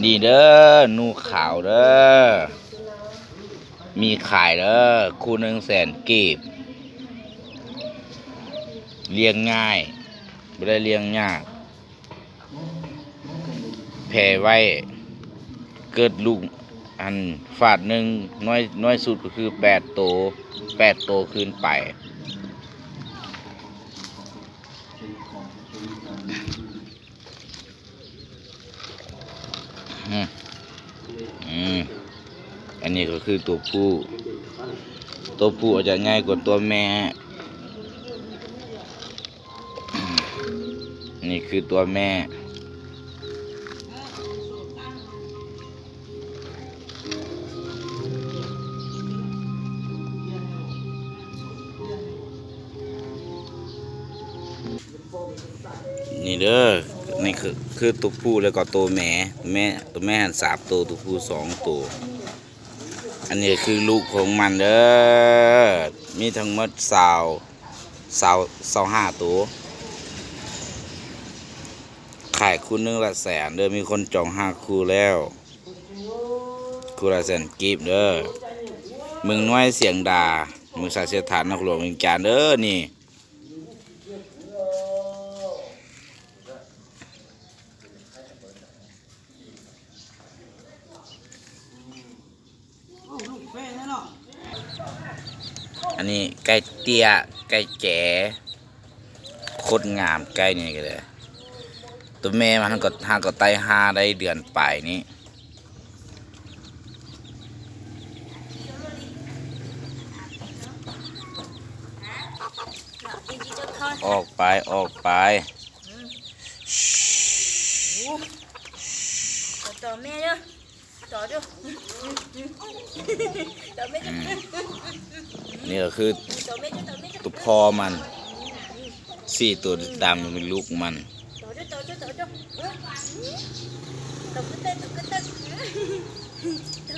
ນີ້ເດີ ໜູຂາວເດີ ມີຂາຍເດີ ຄູ່ໜຶ່ງແສນກີບ ລ້ຽງງ່າຍ ບໍ່ໄດ້ລ້ຽງຍາກ ແຜ່ໄວ້ ເກີດລູກ ອັນ ຟາດໜຶ່ງ ນ້ອຍ ນ້ອຍສຸດກໍຄືແປດໂຕ ແປດໂຕຂຶ້ນໄປ. ອືມ ອືມ ອັນນີ້ກໍຄືຕົວຜູ້ ຕົວຜູ້ອາດຈະໃຫຍ່ກວ່າຕົວແມ່ ນີ້ຄືຕົວແມ່. ນີ້ເດີ ນີ້ຄື ຄືຕົວຜູ້ ແລ້ວກໍຕົວແມ່ ແມ່ ຕົວແມ່ຫັ້ນສາມໂຕ ຕົວຜູ້ສອງໂຕ. ອັນນີ້ຄືລູກຂອງມັນເດີ ມີທັງໝົດຊາວ ຊາວ ຊາວຫ້າໂຕ ຂາຍຄູ່ໜຶ່ງລະແສນເດີ ມີຄົນຈອງຫ້າຄູ່ແລ້ວ ຄູ່ລະແສນກີບເດີ. ເມືອງນ້ອຍຊຽງດາ ເມືອງສາເຊດຖາ ນະຄອນຫຼວງວຽງຈັນເດີນີ້. ອັນນີ້ໄກ່ເຕ້ຍ ໄກ່ແຈ້ ໂຄດງາມໄກ່ນີ້ກໍໄດ້ ຕົວແມ່ມັນຫາກໍ ຫາກໍໄຕ່ຫ້າໄດ້ເດືອນປາຍນີ້. ອອກໄປ ອອກໄປ. ຕໍ່ແມ່ເດີ ຕໍ່ດູ ຕໍ່ແມ່ເດີ. ນີ້ກໍຄືຕົວພໍ່ມັນ ສີ່ຕົວດຳເປັນລູກມັນ. ຕໍ່ດູ ຕໍ່ດູ ຕໍ່ດູ ຕໍ່ຄືເຕີ ຕໍ່ຄືເຕີ ຕໍ່